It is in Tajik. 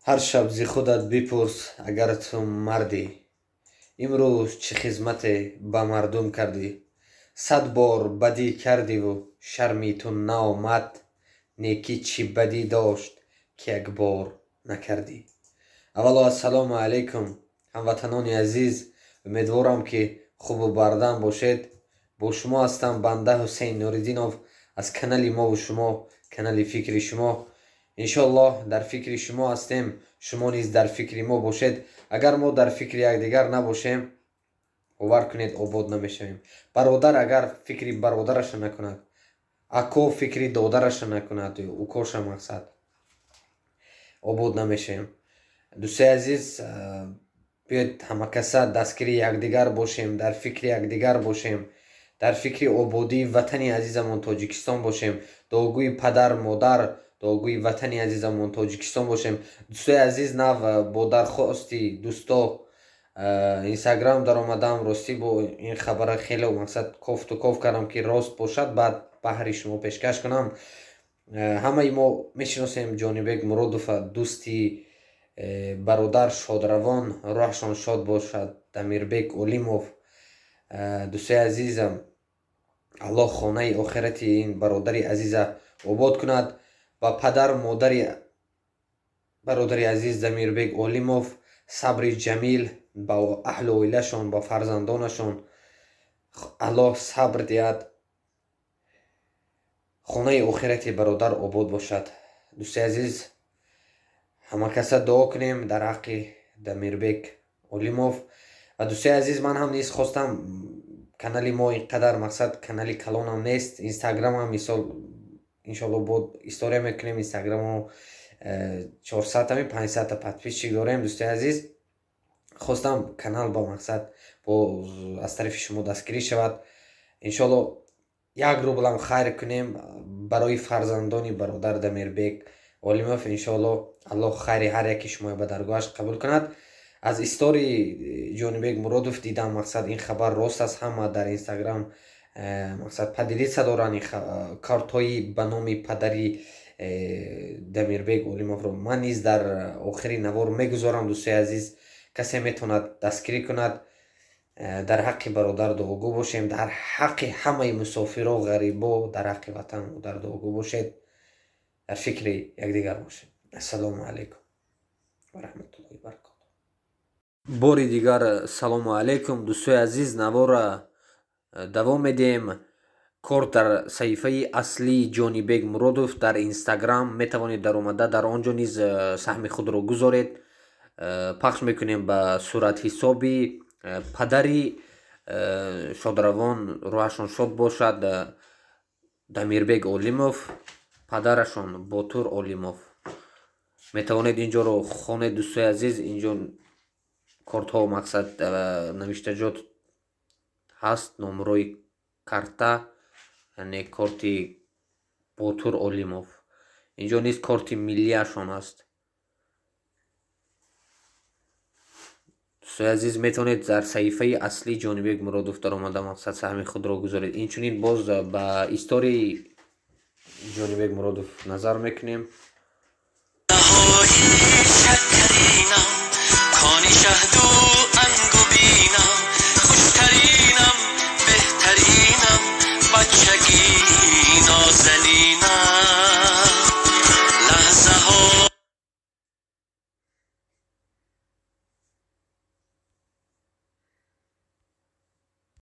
Ҳар шаб зи худат бипурс, агар ту мардӣ, имрӯз чӣ хизмате ба мардум кардӣ? 100 бор бадӣ кардиву шарми ту наомад, некӣ чӣ бадӣ дошт, ки як бор накардӣ. Аввало, ассалому алайкум, ҳамватанони азиз. Умедворам, ки хубу бардам бошед. Бо шумо ҳастам банда Ҳусейн Нуриддинов аз канали мову шумо, канали фикри шумо. Иншоаллоҳ, дар фикри шумо ҳастем, шумо низ дар фикри мо бошед. Агар мо дар фикри якдигар набошем, бовар кунед, обод намешавем. Бародар агар фикри бародараша накунад, ако фикри додараша накунад, укоша, мақсад, обод намешавем. Дӯстои азиз, биёед, ҳамакаса дастгири якдигар бошем, дар фикри якдигар бошем, дар фикри ободии ватани азизамон Тоҷикистон бошем, дуогӯи падар, модар, дуогӯи ватани азизамон Тоҷикистон бошем. Дӯстои азиз, нав бо дархости дӯсто Инстаграм даромадам. Ростӣ, бо ин хабара хеле, мақсад, кофту ков кардам, ки рост бошад, баъд баҳри шумо пешкаш кунам. Ҳамаи мо мешиносем Ҷонибек Муродова, дӯсти бародар шодравон, рӯҳашон шод бошад, Дамирбек Олимов. Дӯстои азизам, Аллоҳ хонаи охирати ин бародари азиза обод кунад ва падар, модари бародари азиз Дамирбек Олимов сабри ҷамил, ба аҳлу оилашон, ба фарзандонашон Аллоҳ сабр диҳад, хонаи охирати бародар обод бошад. Дӯсти азиз, ҳамакаса дуо кунем дар ҳаққи Дамирбек Олимов. Ва, дӯстои азиз, ман ҳам низ хостам, канали мо ин қадар, мақсад, канали калонам нест, Инстаграмам, мисол, иншоалло, бо история мекунем. Инстаграмо 400-ами 500-та подписчик дорем. Дӯстои азиз, хостам канал ба мақсад бо аз тарафи шумо дастгирӣ шавад. Иншоалло, 1 рублам хайр кунем барои фарзандони бародар Дамирбек Олимов. Иншоалло, Аллоҳ хайри ҳар яки шуморо ба даргоҳаш қабул кунад. Аз истории Ҷонибек Муродов дидам, мақсад, ин хабар рост аст. Ҳама дар Инстаграм, мақсад, поделиться доранд картҳои ба номи падари Дамирбек Олимовро. Ман низ дар охири навор мегузорам. Дӯстои азиз, касе метавонад дастгирӣ кунад. Дар ҳаққи бародар дуогӯ бошем, дар ҳаққи ҳамаи мусофиро, ғарибо, дар ҳаққи ватан, модар дуогӯ бошед, дар фикри якдигар бошем. Ассалому алайкум ва раҳматуллоҳи баракоту. Бори дигар салому алайкум, дӯстои азиз. Навора давом медиҳем. Кор дар саҳифаи аслии Ҷонибек Муродов дар Инстаграм метавонед даромада, дар он ҷо низ саҳми худро гузоред. Пахш мекунем ба суратҳисоби падари шодравон, рӯҳашон шод бошад, Дамирбек Олимов, падарашон Ботур Олимов. Метавонед инҷоро хонед, дӯстои азиз. Инҷо кортҳо, мақсад, навиштаҷот ҳаст, номерои карта, яъне корти Ботур Олимов. Инҷо низ корти миллиашон аст. Дӯстои азиз, метавонед дар саҳифаи аслии Ҷонибек Муродов даромада, мақсад, саҳми худро гузоред. Инчунин боз ба истории Ҷонибек Муродов назар мекунем.